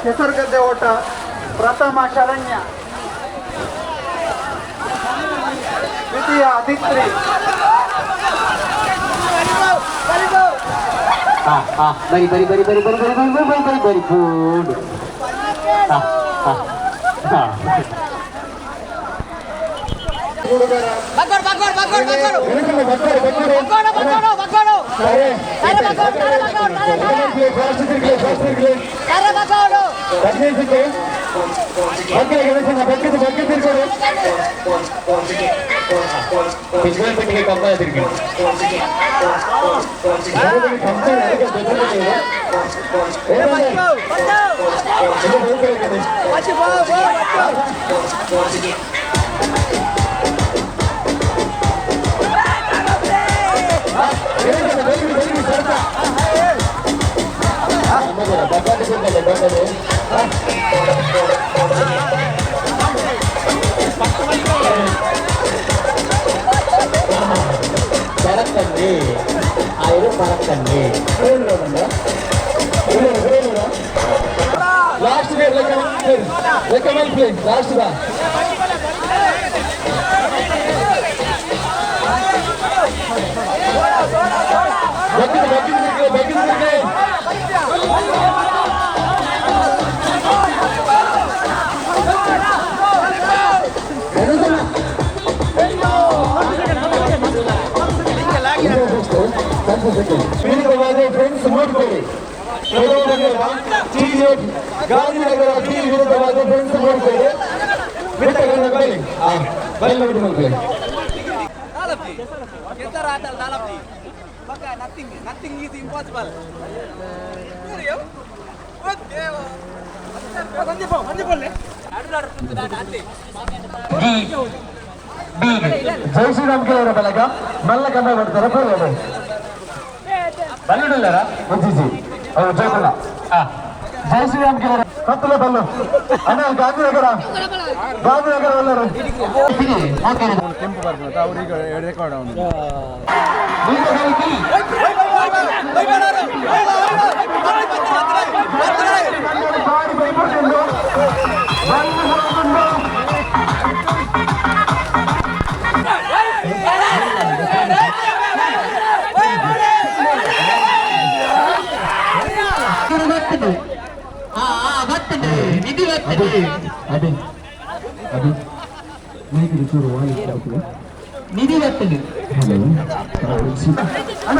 ಕೆಸರುಗದ್ದೆ ಓಟ ಪ್ರಥಮ ಶರಣ್ಯ, ದ್ವಿತೀಯ ಅದಿತ್ರಿ. ಬರಿ ಬರಿ ಬರಿ ಬರಿ ಬರಿ ಬರಿ ಬರಿ ಬರಿ ಬರಿ ಬರಿ ಗುಡ್. ಪೆಟ್ಟಿಗೆ ಕಂಬ ತಿರುಗಿ ಪರಕ್ಕಂಡಿ ಆಯಿರು ಪರಕ್ಕಂಡಿ. ಲಾಸ್ಟ್ ಲೆಕ್ಕ ಮಲ್ಪಿ ಲಾಸ್ಟ್ ಬಾ. ಬಗ್ಗಿದು ಬಗ್ಗಿದು ತಿರುಗಿ ಬಗ್ಗಿದು ತಿರುಗಿ. ವಿರುದ್ಧವಾದ ಫ್ರೆಂಡ್ಸ್ ನೋಡ್ಕೊಳ್ಳಿ. ಗಾಂಧಿನಗರ ಟಿ ವಿರುದ್ಧವಾದ ಫ್ರೆಂಡ್ಸ್ ನೋಡ್ಕೊಳ್ಳಿ. ಬಳಿ ಬಳಿ ನೋಡಿ. Nothing is impossible. ಜೈ ಶ್ರೀರಾಮ್ ಕೇಳೋರ ಬಲಗ ಮಲ್ಲ ಕಂಬ ಬರ್ತಾರೆ ಪೋಲೋಡು ಬಲ್ಲಿಡಲ್ಲರ ಜಿ ಅವ್ರು ಜಯಕುಲ ಜೈ ಶ್ರೀರಾಮ್ ಕೇಳೋರ ಕತ್ತಲ ಬಲ್ಲು ಅಣ್ಣ. ಗಾಂಧಿನಗರ ಗಾಂಧಿನಗರ ಎಲ್ಲರೂ. ಕೆಂಪು ಬರ್ಬೋದು ಅವ್ರಿಗೆ ರೆಕಾರ್ಡ್ ಅವನು. ಬಾರಿ ಬೈಪುಂಡು ನಿಧಿ ಬರ್ತದೆ. ಅಭಿ ಅಭಿ ಮೈಕ್ ಚೂರು ವಾಯ್ಸ್. ನಿಧಿ ಬರ್ತದೆ. ಹಲೋ ಅಣ್ಣ.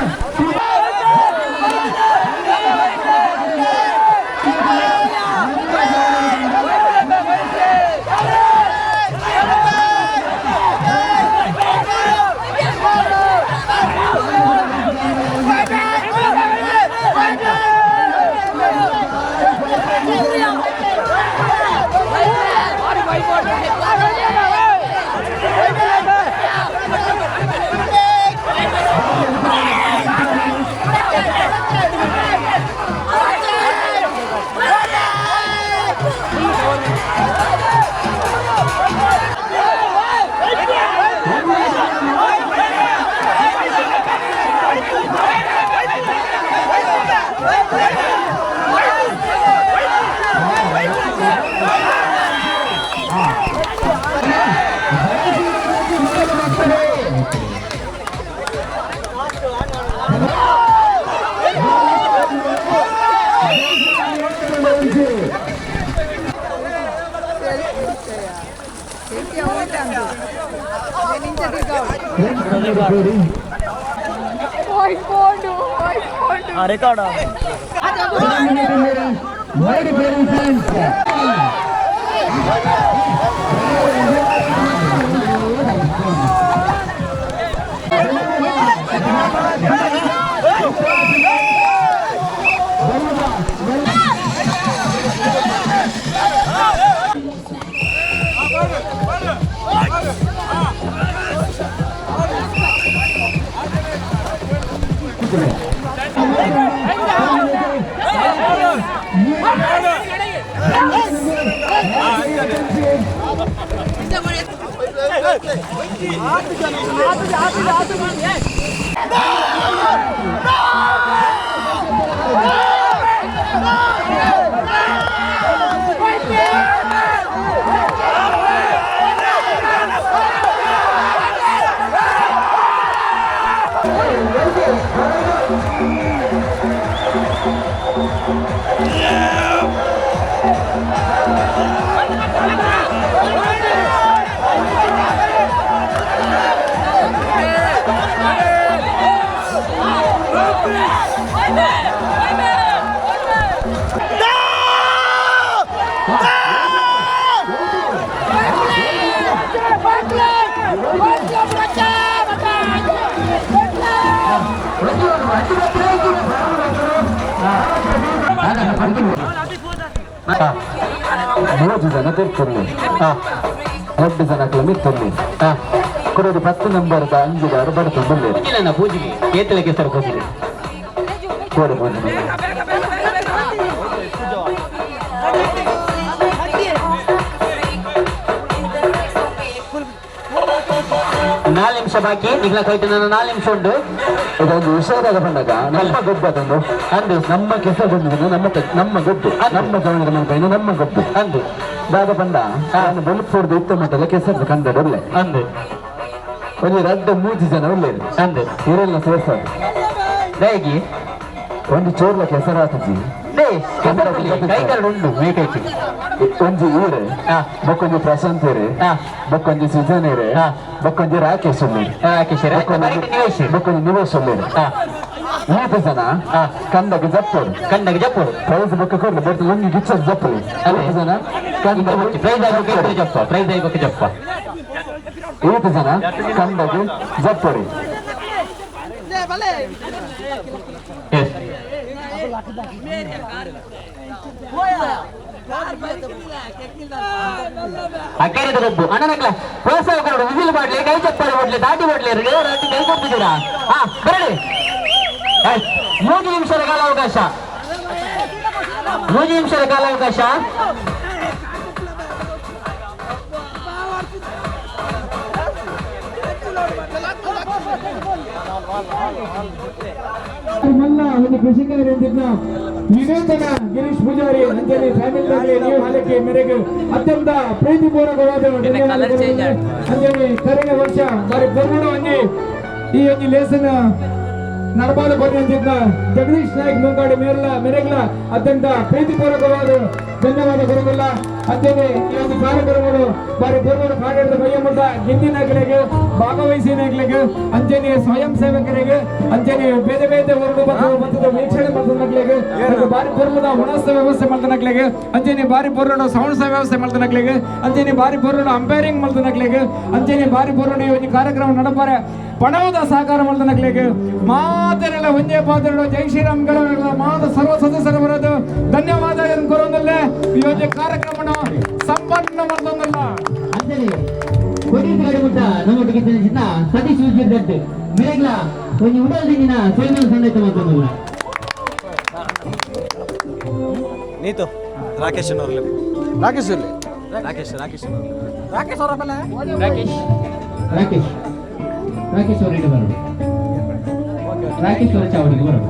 ರೆಕಾರ್ಡ್. No! No! ಮೂಜಿ ಜನ ತಿರ್ತಿರ್ಲಿ ರಡ್ಡು ಜನಕ್ಲ ಮಿತ್ತಿರ್ಲಿ ಕೊಡೋದು 10 ನಂಬರ್ದ ಅಂಜಿದಾರು ಬಡ್ತು ಪೂಜಿಲಣ್ಣ ಪೂಜಿಗೆ ಏತಲ ಕೆಸರು ಪೂಜಿಗೆ ಕೋಡೆ ಪೂಜೆ ನಾಲ್ ನಿಮಿಷ ಬಾಕಿ ನಿಗ್ಲ ಕೈತು ನಾನು 4 ನಿಮಿಷ ಉಂಟು. ಇದೊಂದು ಹುಷಾರಾದ ಬಂದಾಗ ನಮ್ಮ ಗೊಬ್ಬು ಅದೊಂದು ಅಂದು ನಮ್ಮ ಕೆಸರು ಬಂದಿದ್ದು ನಮ್ಮ ನಮ್ಮ ಗೊಬ್ಬು ನಮ್ಮ ಜವನದ ಮನಪೈನ ನಮ್ಮ ಗೊಬ್ಬು ಅಂದು ದಾದ ಬಂಡ ನಾನು ಬೊಲ್ಪುರ್ದು ಇತ್ತ ಮಟ್ಟದ ಕೆಸರು ಕಂಡ ಒಳ್ಳೆ ಅಂದು ಒಂದು ರಡ್ಡು ಮೂಜಿ ಜನ ಒಳ್ಳೆ ಅಂದು ಇರೆಲ್ಲ ಸೇರ್ಸಾದು ದಯಗಿ ಒಂದು ಚೋರ್ಲ ಕೆಸರಾತಜಿ they ಕೆಸರು ಕೈ ಕರಡು ಉಂಡು ಮೇಕೈತಿ ಒಂಜಿ ಈರೆ ಬೊಕ್ಕೊಂಜಿ ಪ್ರಶಾಂತ್ ಇರೆ ಬೊಕ್ಕೊಂಜಿ ಸುಜನ್ ಇರೆ ಬೊಕ್ಕೊಂಜಿ ರಾಕೇಶ್ ಉಲ್ಲೇರು ರಾಕೇಶ್ ನಿವೇಶ್ ಬೊಕ್ಕೊಂಜಿ ನಿವೇಶ್ ಉಲ್ಲೇರು ಮೂರು ಜನ ಕಂದಗೆ ಜಪ್ಪೋಡು ಕಂದಗೆ ಜಪ್ಪೋಡು ಪ್ರೈಸ್ ಬೊಕ್ಕ ಕೊಡ್ಲಿ ಬಟ್ ಲುಂಗಿ ಗಿಚ್ಚರ್ ಜಪ್ಪಲಿ ಮೂರು ಜನ ಕಂದಗೆ ಪ್ರೈಸ್ ಆಗಬೇಕು ಜಪ್ಪ ಪ್ರೈಸ್ ಆಗಬೇಕು ಜಪ್ಪ ಏಳು ಜನ ಕಂದಗೆ ಜಪ್ಪೋಡಿ. ಅಕ್ಕೇರಿದ ಗೊಬ್ಬು ಅಣ್ಣನಕ್ಲ ಪ್ರೋತ್ಸಾಹ ಕೊಡು ವಿಸಿಲ್ ಮಾಡ್ಲಿ ಕೈ ಚಪ್ಪಾಳೆ ಕೊಡ್ಲಿ ದಾಟಿ ಕೊಡ್ಲಿ ರಾಟಿ ಕೈ ಕೊಡ್ತಿದ್ದೀರಾ? ಹಾ ಬರಲಿ. 3 ನಿಮಿಷದ ಕಾಲಾವಕಾಶ, 3 ನಿಮಿಷದ ಕಾಲಾವಕಾಶ. ಮಲ್ಲ ಒಂದು ಕೃಷಿಕರಿಂದ ವಿನೂತನ ಗಿರೀಶ್ ಪೂಜಾರಿ ಅಂಜಲಿ ಫ್ಯಾಮಿಲಿ ನೀವು ಹಲಕೆ ಮೇರೆಗೆ ಅತ್ಯಂತ ಪ್ರೀತಿಪೂರ್ವಕವಾದ ಅಂಜಲಿ ಕರಿನ ವರ್ಷ ಬಾರಿ ಪೊರ್ಮುಡು ಒಂಜಿ ಈ ಒಂಜಿ ಲೇಸನ ನಡಪಾದ ಕೊರಿನಂತಿದ್ದ ಜಗದೀಶ್ ನಾಯ್ಕ್ ಮುಂಗಾಡಿ ಮೇರ್ಲ ಮೆರೆಗ್ಲ ಅತ್ಯಂತ ಪ್ರೀತಿಪೂರ್ವಕವಾದ ಧನ್ಯವಾದ ಕೊರಗುಲ್ಲ. ಅಂಜಲಿ ಈ ಒಂದು ಕಾರ್ಯಕ್ರಮಗಳು ಬಾರಿ ಪೂರ್ವರು ಕಾಡಿದ ಬಯ್ಯಮಠ ಗಿಂದಿನಗಳಿಗೆ ಭಾಗವಹಿಸಿನಗಳಿಗೆ ಅಂಜನಿ ಸ್ವಯಂ ಸೇವಕರಿಗೆ ಅಂಜನಿ ಬೇರೆ ಬೇರೆ ವರ್ಗ ಬಂತದ ವೀಕ್ಷಣೆ ಮಾಡ್ತನಗಳಿಗೆ ಬಾರಿ ಪೂರ್ವದ ಹುಣಸ ವ್ಯವಸ್ಥೆ ಮಾಡ್ತನಗಳಿಗೆ ಅಂಜನಿ ಬಾರಿ ಪೂರ್ಣ ಸೌಂಡ್ ವ್ಯವಸ್ಥೆ ಮಾಡ್ತನಗಳಿಗೆ ಅಂಜನಿ ಬಾರಿ ಪೂರ್ಣ ಅಂಪೈರಿಂಗ್ ಮಾಡ್ತನಗಳಿಗೆ ಅಂಜನಿ ಬಾರಿ ಪೂರ್ಣ ಈ ಒಂದು ಕಾರ್ಯಕ್ರಮ ನಡಪಾರೆ ಪಣವದ ಸಹಕಾರ ಮಾಡ್ತನಗಳಿಗೆ ಮಾತರೆಲ್ಲ ಒಂದೇ ಪಾತ್ರಗಳು ಜೈ ಶ್ರೀರಾಮ್ಗಳ ಮಾತ ಸರ್ವ ಸದಸ್ಯರ ಬರೋದು ಧನ್ಯವಾದ ಕೊರೋದಲ್ಲೇ ಈ ಒಂದು ಕಾರ್ಯಕ್ರಮ ಸಂಪನ್ನ ಮಾಡ್ತೊಂದಲ್ಲ. ಅಂಜಲಿ ಕೊಡೀತು ಮುಟ್ಟ ನಮ್ಮೊಟ್ಟಿಗೆ ಚಿನ್ನ ಸತೀಶ್ ವಿಜಯ್ ಮಿರಗ್ಲ ಒಂಜಿ ಉಡಲ್ ದಿಂಜಿನ ಸೊಲ್ಮೆಲ್ ಸಂದೈತ ಮಾಡ್ತೊಂದುಲ್ಲ. ನೀತು ರಾಕೇಶ್ ಅನ್ನೋರ್ಲಿ ರಾಕೇಶ್ ಇಲ್ಲಿ ರಾಕೇಶ್ ರಾಕೇಶ್ ರಾಕೇಶ್ ಅವರ ಮೇಲೆ ರಾಕೇಶ್ ರಾಕೇಶ್ ರಾಕೇಶ್ ಅವರು ಇಡು ಬರೋದು, ರಾಕೇಶ್ ಅವರ ಚಾವಡಿಗೆ ಬರೋದು.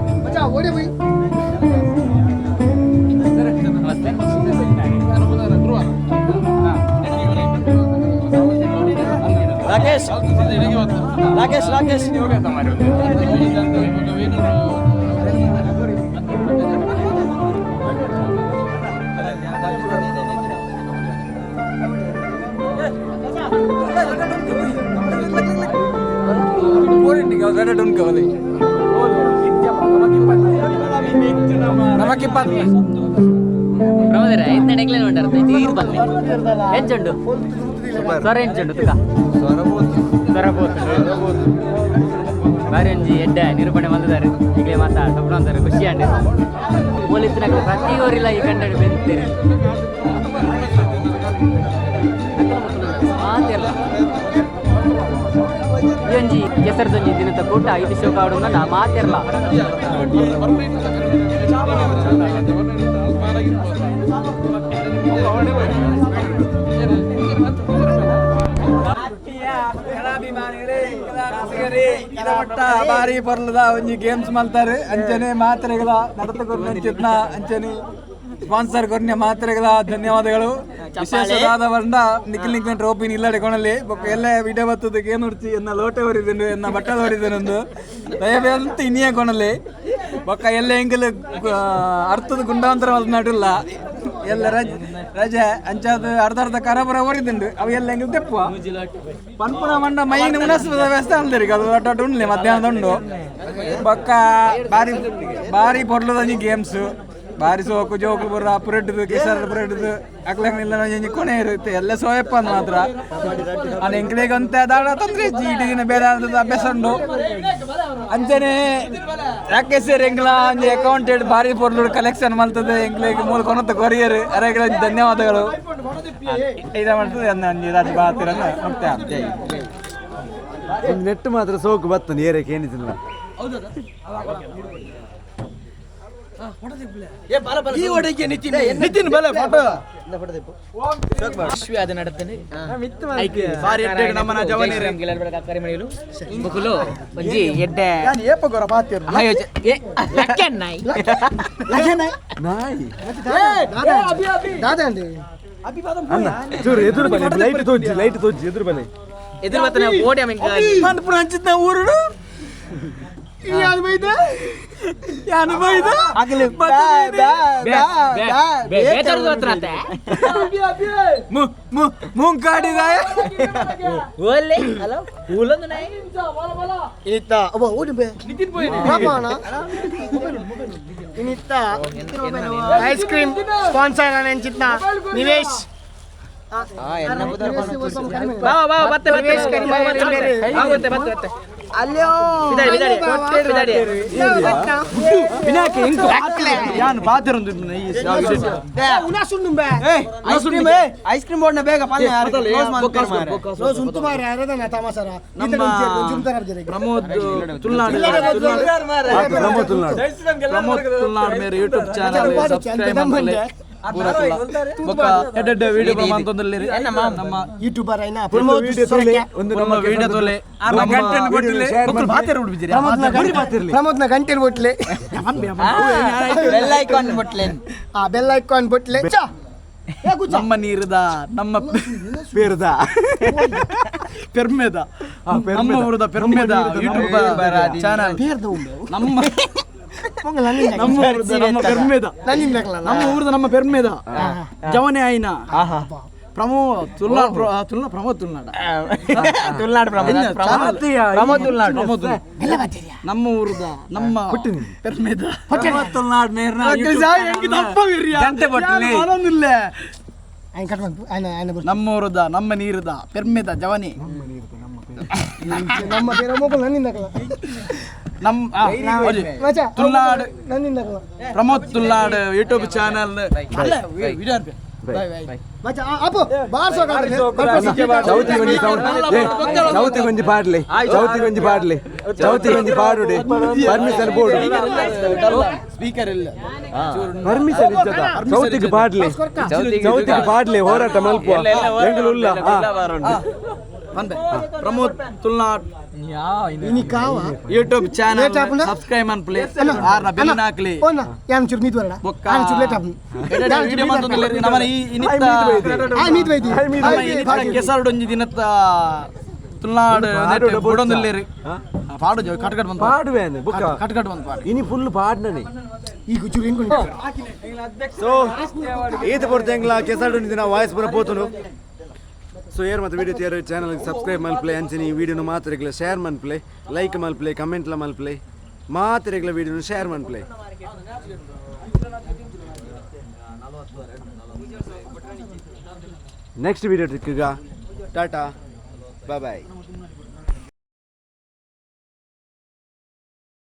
ರಾಕೇಶ್ ರಾಕೇಶ್ ರಾಕೇಶ್ ಪ್ರಮೋದರ ಇಂತ ನೆಕ್ಲೆನ್ ಉಂಟು ತೀರ್ ಬಂದೆ ಎಂಚುಂಡು ಸ್ವರ ಎಂಚುಂಡು ತುಕ ಸ್ವರ ಪೋತು ಬಾರಿ ಒಂಜಿ ಎಡ್ಡೆ ನಿರೂಪಣೆ ಮಲ್ದಿದ್ದಾರೆ ಈಗಲೇ ಮಾತಾ ಸಪಣ ಅಂತಾರೆ ಖುಷಿ ಅಂಡೆ ಪೊಲೀಸ್ನಕ್ಲೆ ಪ್ರತಿ ಊರಿಲ್ಲ ಈ ಕಂಡಡಿ ಬೆಂತೀರಿ ಮಾತೆಲ್ಲ ಈ ಒಂಜಿ ಕೆಸರ್ದೊಂಜಿ ದಿನದ ಕೂಟ ಐದು ಶೋಕ ಆಡೋಣ ಮಾತಿರಲ್ಲ. ಬಾರಿ ಪರ್ಲದ ಒಂಜಿ ಗೇಮ್ಸ್ ಮಲ್ತಾರೆ ಅಂಚನೆ ಮಾತ್ರೆಗಳ ನಡತ ಕೊರ್ನ ಅಂಚನೆ ಸ್ಪಾನ್ಸರ್ ಕೊರ್ನ ಮಾತ್ರೆಗಳ ಧನ್ಯವಾದಗಳು. ವಿಶೇಷವಾದ ವರ್ಣ ನಿಖಿಲ್ ನಿಖಿಲ್ ಟ್ರೋಫಿ ನಿಲ್ಲಡೆ ಕೊಣಲಿ ಬೊಕ್ಕ ಎಲ್ಲ ವಿಡಿಯೋ ಬತ್ತದ ಏನು ಉಡ್ಚಿ ಎನ್ನ ಲೋಟೆ ಹೊರಿದನು ಎನ್ನ ಬಟ್ಟೆ ಹೊರಿದನೊಂದು ದಯವೇಂತ ಇನಿಯ ಕೊಣಲಿ ಬೊಕ್ಕ ಎಲ್ಲ ಎಂಗಲ್ ಅರ್ಥದ ಗುಂಡಾಂತರ ನಡುಲ್ಲ ಎಲ್ಲ ರಜೆ ರಜೆ ಅಂಚಾದ ಅರ್ಧ ಅರ್ಧ ಕರಬರ ಹೊರಿದುಂಡು ಅವು ಎಲ್ಲ ಎಂಗಲ್ ತೆಪ್ಪುವ ಪನ್ಪುನ ಮಂಡ ಮೈನ್ ಮುನಸ್ಪದ ವ್ಯವಸ್ಥೆ ಅಲ್ದಿರಿ ಅದು ಅಡ್ಡ ಉಂಡ್ಲಿ ಮಧ್ಯಾಹ್ನದ ಉಂಡು ಬೊಕ್ಕ ಬಾರಿ ಬಾರಿ ಪೊರ್ಲದ ಗೇಮ್ಸ್ ಬಾರಿ ಸೋಕು ಜೋಕು ಬುರ್ರ ಪುರೆಡ್ದು ಕೆಸರು ಪುರೆಡ್ದು ಅಕ್ಲಂಗ್ ಇಲ್ಲ ಒಂಜಿ ಕೊನೆ ಇರುತ್ತೆ ಎಲ್ಲ ಸೋಯಪ್ಪ ಅಂದ್ ಮಾತ್ರ. ಅಣ್ಣ ಎಂಕ್ಲೆಗ್ ಅಂತ ದಾಡ ತೊಂದ್ರೆ ಇಜ್ಜಿ, ಇಡೀ ದಿನ ಬೇರೆ ಆದದ್ದು ಅಭ್ಯಾಸ ಉಂಡು. ಅಂಚನೆ ರಾಕೇಶ್ ಸರ್ ಎಂಕ್ಲ ಒಂಜಿ ಅಕೌಂಟೆಡ್ ಬಾರಿ ಪೊರ್ಲು ಕಲೆಕ್ಷನ್ ಮಲ್ತದೆ ಎಂಕ್ಲೆಗ್ ಮೂಲ ಕೊನತ ಕೊರಿಯರ್ ಅರೆಗಳ ಧನ್ಯವಾದಗಳು. ಇದ ಮಾಡ್ತದೆ ಅನ್ನ ಒಂಜಿ ರಾಜ್ ಬಾತಿರನ್ನ ಮುಕ್ತ ಜೈ. ಒಂದು ನೆಟ್ ಮಾತ್ರ ಸೋಕು ಬತ್ತನ ಏರಕ್ಕೆ ಏನಿಲ್ಲ. ನಿತಿನ್ ಬಲೆ ಫೋಟೋ ಬುಕುಲು ಒಂಜಿ ಎಡ್ಡೆ ಏಪ ಗೊರ ಪಾತಿರ್ ಆಯೋಜ ಏ ಲಕ್ಕನ್ನಾಯಿ ನಾಯಿ ದಾದಾ ಅಂడి ಅಣ್ಣ ಚೂರು ಎದುರು ಬಲೆ ಲೈಟ್ ತೋಜಿ ಲೈಟ್ ತೋಜಿ ಎದುರು ಬಲೆ ಎದುರು ಬತ್ತನ ಓಡಿ ಅಮೆಂಕ ಪನ್ಪುನ ಅಂಚಿನ ಊರುಡು ಯಾನು ಬೈದ ಯಾನು ಬೈದ ಅಗಲಿ ಬಾ ಬಾ ಬಾ ಬಾ ಬೇಜಾರು ಹತ್ರ ಆತೆ ಮು ಮು ಮುಂಕಾಡಿದಾಯ ಓಲೆ ಹಲೋ ಊಲೊಂದು ನಾಯಿ ಇನಿತ್ತ ಅಬ್ಬ ಓಡಿ ಬೇ ನಿತಿನ್ ಪೋಯಿ ಪಾಪಣ ಇನಿತ್ತ ಐಸ್ ಕ್ರೀಮ್ ಸ್ಪಾನ್ಸರ್ ಅನೆಂಚಿತ್ನ ನಿವೇಶ್ ಬಾ ಬಾ ಬತ್ತೆ ಬತ್ತೆ ಬತ್ತೆ ಬತ್ತೆ ಬತ್ತೆ ಅಲ್ಲೋ ಬಿದಾಡಿ ಬಿದಾಡಿ ಬಿದಾಡಿ ವಿನಾಯಕ ಎಂಕು ಯಾನು ಪಾತಿರೊಂದು ಐಸ್ ಕ್ರೀಮ್ ಐಸ್ ಕ್ರೀಮ್ ಬೋರ್ಡ್ನ ಬೇಗ ಪನ್ನೆ ನಮ್ಮ ಪ್ರಮೋದ್ ತುಳ್ನಾಡು ಪ್ರಮೋದ್ ತುಳ್ನಾಡು ಪ್ರಮೋದ್ ತುಳ್ನಾಡು ಮೇರೆ ಯೂಟ್ಯೂಬ್ ಚಾನಲ್ ಸಬ್ಸ್ಕ್ರೈಬ್ ಮಲ್ಪಲೆ ಬೊಕ್ಕ ಎಡ್ಡೆಡ್ಡೆ ವಿಡಿಯೋ ಮಂತೊಂದುಲ್ಲೆರ್ ನಮ್ಮ ಯೂಟ್ಯೂಬರ್ ಐನಾ ಒಂದು ವಿಡಿಯೋ ತೋಲೆ ಒಂದು ನಮ್ಮ ವಿಡಿಯೋ ತೋಲೆ ನಮ್ಮ ಕಂಟೆಂಟ್ ಕೊಟ್ಟಿಲ್ಲ ಬೊಕ್ಕ ಪಾತೆರ ಉಡ್ಬಿಜಿರಿ ಪ್ರಮೋದ್ನ ಗಂಟೆ ಬೊಟ್ಲೆ ಬೆಲ್ ಐಕಾನ್ ಬೊಟ್ಲೆ ಆ ಬೆಲ್ ಐಕಾನ್ ಬೊಟ್ಲೆ ಚಾ ನಮ್ಮ ನೀರದ ನಮ್ಮ ಪೇರ್ದ ಪೆರ್ಮೆದ ನಮ್ಮ ಊರದ ಪೆರ್ಮೆದ ಯೂಟ್ಯೂಬ್ ಚಾನಲ್ ನಮ್ಮ ನಮ್ಮ ಊರದ ನಮ್ಮ ಪೆರ್ಮೆದ ನಮ್ಮ ಊರದ ನಮ್ಮ ಪೆರ್ಮೆದ ಜವನೆ ಆಯ್ನ ಪ್ರಮೋದ್ ತುಳ್ನಾಡ್ ತುಳ್ನಾ ಪ್ರಮೋದ್ ತುಳ್ನಾಡ ತುಳ್ನಾಡು ಪ್ರಮೋದ್ ತುಳ್ನಾಡು ಪ್ರಮೋದ್ ನಮ್ಮ ಊರದ ನಮ್ಮ ಪೆರ್ಮೆದ ತುಳ್ನಾಡು ಮೇರ್ನ ಗಂಟೆ ಬೊಟ್ಟಲೆ. ನಮ್ಮ ಊರದ ನಮ್ಮ ನೀರದ ಪೆರ್ಮೆದ ಜವನಿ ನಮ್ಮ ಬೇರೆ ಮೊಬೈಲ್ ನನ್ನಿಂದ ನಮ್ಮ ತುಳ್ನಾಡು ಪ್ರಮೋದ್ ತುಳ್ನಾಡು ಯೂಟ್ಯೂಬ್ ಚಾನಲ್ ಅಲ್ಲ ವಿಡಿಯೋ ಚೌತಿ ಗೊಂಜಿ ಸೌಂಡ್ ಚೌತಿ ಗೊಂಜಿ ಪಾಡ್ಲಿ ಚೌತಿ ಗೊಂಜಿ ಪಾಡ್ಲಿ ಚೌತಿ ಗೊಂಜಿ ಪಾಡುಡೆ ಪರ್ಮಿಷನ್ ಬೋರ್ಡ್ ಸ್ಪೀಕರ್ ಇಲ್ಲ ಪರ್ಮಿಷನ್ ಇಜ್ಜದ ಚೌತಿಗೆ ಪಾಡ್ಲಿ ಚೌತಿಗೆ ಪಾಡ್ಲಿ ಹೋರಾಟ ಮಲ್ಪುವ ಎಂಗುಲು ಉಲ್ಲ ಬಂದೆ Pramod Tulunad YouTube channel subscribe ಮನ್ಪುಲೆ ಆರ್ನ ಬೆಲ್ ಹಾಕ್ಲಿ ಬೊಕ್ಕ ವಿಡಿಯೋ ಮಂತೊಂದುಲ್ಲೆರ್ ನಮನ ಈ ಇನಿತ್ತ ನಮ್ಮ ಇನಿತ್ತ ಕೆಸರುಡೊಂಜಿ ದಿನತ್ತ ತುಳ್ನಾಡು ಬುಡೊಂದುಲ್ಲೆರ್ ಪಾಡು ಕಟ್ ಕಟ್ ಬಂದು ಪಾಡುವೇನೆ ಬುಕ್ಕ ಕಟ್ ಕಟ್ ಬಂದು ಪಾಡು ಇನಿ ಫುಲ್ ಪಾಡ್ನನೆ ಸೊ ಈತ ಪೊರ್ತಂಗ್ಲ ಕೆಸಡು ದಿನ ವಾಯ್ಸ್ ಬರ ಪೋತುನು. ಸೊ ಏರ್ ಮತ್ತು ವಿಡಿಯೋ ತಿಯರ್ ಚಾನಲ್ ಸಬ್ಸ್ಕ್ರೈಬ್ ಮಲ್ಪ್ಲೆ ಅಂಚನೆ ಈ ವಿಡಿಯೋನು ಮಾತ್ರ ಶೇರ್ ಮನ್ಪ್ಲೆ ಲೈಕ್ ಮಲ್ಪ್ಲೆ ಕಮೆಂಟ್ಲ ಮಲ್ಪ್ಲೆ ಮಾತ್ರ ವಿಡಿಯೋನು ಶೇರ್ ಮನ್ಪ್ಲೆ. ನೆಕ್ಸ್ಟ್ ವಿಡಿಯೋ ತಿಕ್ಕಗ ಟಾಟಾ ಬಾಯ್ ಬಾಯ್.